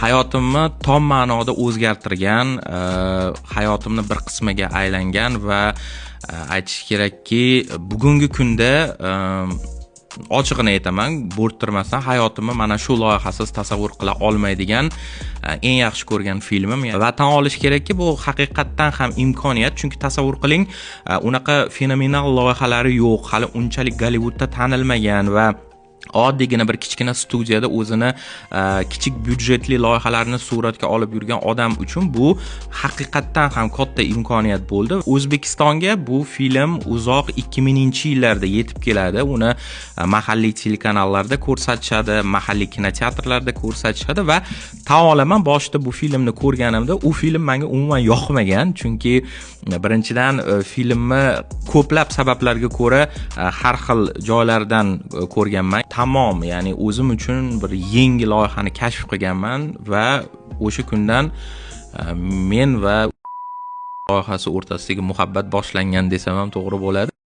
Hayotimni tom ma'noda o'zgartirgan, hayotimni bir qismiga aylangan va aytish kerakki, bugungi kunda, ochig'ini aytaman, bo'rttirmasdan, hayotimni mana shu loyihasiz tasavvur qila olmaydigan eng yaxshi ko'rgan filmim. Va tan olish kerakki, bu haqiqatdan ham imkoniyat, chunki tasavvur qiling, unaqa fenomenal loyihalari yo'q, hali unchalik Gollivudda tanilmagan va oddiygina bir kichkina studiyada o'zini kichik byudjetli loyihalarni suratga olib yurgan odam uchun bu haqiqatdan ham katta imkoniyat bo'ldi. O'zbekistonga bu film uzoq 2000-yillarda yetib keladi. Uni mahalliy telekanallarda ko'rsatishadi, mahalliy kinoteatrlarda ko'rsatishadi va tan olaman, boshida bu filmni ko'rganimda u film menga umuman yoqmagan, chunki birinchidan, filmni ko'plab sabablarga ko'ra har xil joylardan ko'rganman. Tamom, ya'ni o'zim uchun bir yangi loyihani kashf qilganman va o'sha kundan men va loyihasi o'rtasidagi muhabbat boshlangan desam ham to'g'ri bo'ladi.